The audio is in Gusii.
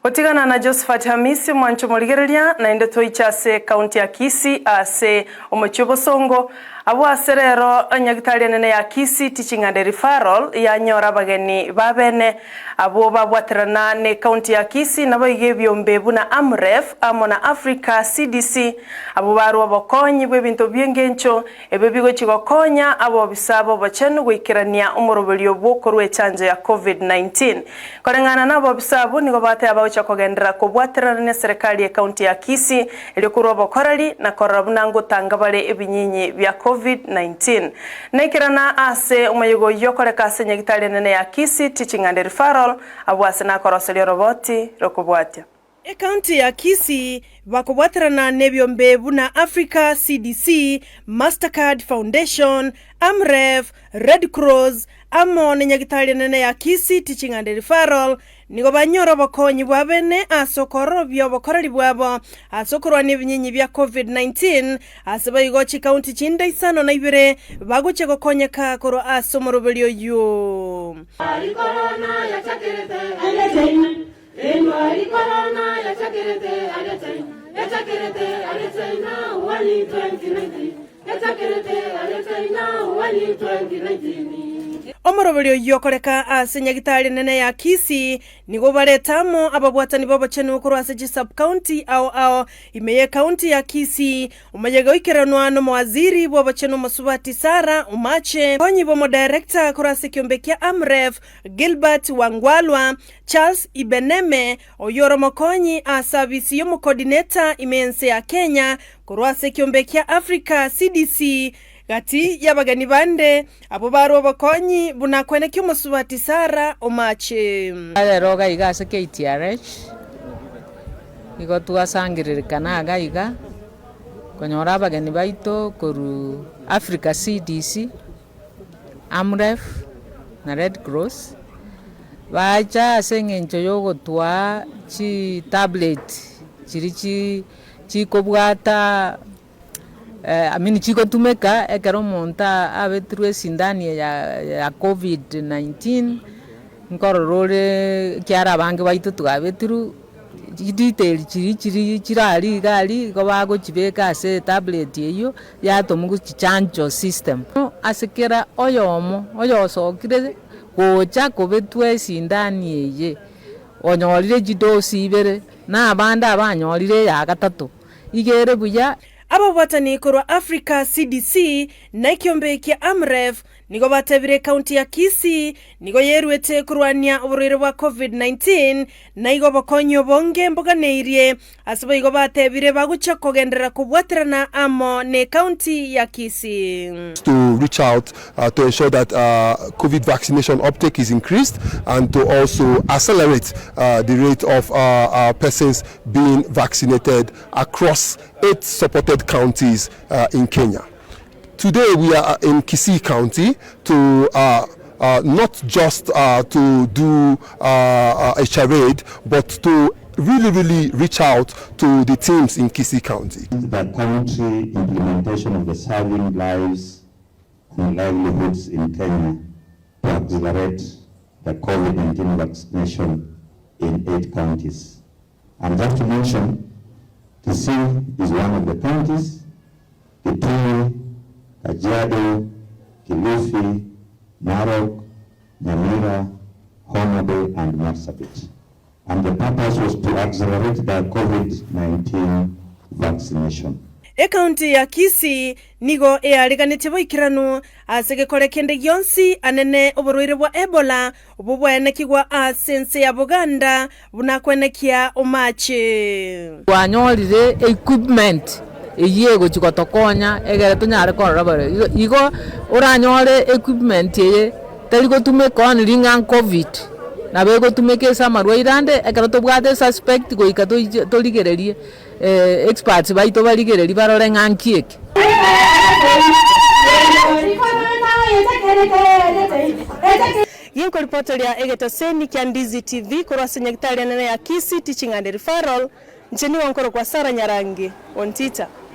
Gotigana na Josephat Hamisi omwancho omorigereria, naende toiche ase ekaunti ya Kisii ase omochie obosongo, abwo ase rero nyagitari enene ya Kisii Teaching and Referral yanyora abageni ba bene abwo babwaterana ne ekaunti ya Kisii naboigo ebiombe buna Amref amo na Africa CDC abwo barwa obokonyi bw'ebinto bi'engencho Ebio bigochia gokonya abobisa b'obochenu goikerania omoroberio bw'okorua echanjo ya Covid-19. Koreng'ana nabobisa abwo nigo bateba bagochia kogenderera kobwaterana neserekari y'ecounty ya Kisii erio korua obokoreri na korora buna ngotanga bare ebinyinyi bia Covid-19. Naikerana ase omoyega oyio okoreka ase nyagitari enene ya Kisii Teaching and Referral abwo ase nakoroseria oroboti rokobwatia. Ekaunti ya Kisii bakobwaterana nebiombe buna Africa CDC, Mastercard Foundation, Amref, Red Cross amo nenyagitari enene ya Kisii Teaching and Referral nigo banyore obokonyi bwa bene ase okoororobia obokoreri bwabo ase okorwania ebinyinyi bia Covid-19 ase boigo chikaunti chinde isano na ibere bagochia gokonyeka korwa ase omoroberi oyio. Endwari korona yachakerete aria China, yachakerete aria China, Wuhan 2019, yachakerete aria China, Wuhan 2019. Omoroberi oyio okoreka ase nyagitari enene ya Kisii nigo obarete amo ababwatani b'obochenu korwa ase chisub-county ao ao ime y'ecounty ya Kisii. Omoyega oikeranwa nomowaziri bw'obochenu omosubati Sarah Omache, okonyi bw'omodirector korwa ase ekiombe kia Amref Gilbert Wangwalwa, Charles Ibeneme, oyio ore omokonyi ase abisi y'omocoordinator ime y'ense ya Kenya korwa ase ekiombe kia Africa CDC, gati y'abageni bande abwo barwe obokonyi buna kwenekia omosubati Sarah Omache. Rero iga iga ase KTRH, nigo twasangererekana iga iga, konyora abageni baito korwa Africa CDC, Amref na Red Cross, bacha ase eng'encho y'ogotwaa chitablet chiria chi chikobwata I mean chigotumeka ekero omonto abetirwe esindani eye ya ya Covid-19, nkorora ore ekiara abange baito twabetirwe. Chidetail chiria chiria chirari iga aria igo bagochibeka ase etablet eyio yatomwa gochichanjo system. Ase kera oyomo oyosokire gocha kobetwa esindani eye, onyorire chidosi ibere, na abande abanyorire eya gatato, iga ere buya. Ababwatani korwa Africa CDC na ekiombe kia Amref Nigo batebire ekaunti ya Kisii nigo yeruete korwania oborwaire bwa Covid-19 na igo obokonyi obonge mboganeirie ase boigo batebire bagochia kogenderera kobwaterana amo ne ekaunti ya Kisii. To reach out to ensure that Covid vaccination uptake is increased and to also accelerate the rate of persons being vaccinated across eight supported counties in Kenya. Today we are in Kisii County to uh, uh, not just uh, to do uh, uh, a charade, but to really, really reach out to the teams in Kisii County. The country implementation of the Serving Lives and Livelihoods in Kenya to accelerate the COVID-19 vaccination in 8 counties. And just to mention, Kisii is one of the counties, Kitui, Kajiado, Kilifi, Narok, Nyamira, Homa Bay and Marsabit. And the purpose was to accelerate the COVID-19 vaccination. Ekaunti ya Kisii nigo eariganetie boikeranu ase gekore kende gionsi anene oborwaire bwa Ebola obwo bwaenekigwa ase ense ya Buganda buna kwenekia omache. Twanyorire equipment eyio egochia gotokonya egere tonyare korora bare. Igo oranyore equipment eye tari gotumeka only ng'a covid, nabo egotumeka ase amarwaire ande ekero tobwate esuspect goika toiche torigererie experts baito barigererie barore ng'a nki eke. Ginkoripotoria egetoseni kia Ndizi TV korwa ase Nyagitari enene ya Kisii Teaching and Referral, inche nigo nkorokwa Sarah Nyarangi Ontita.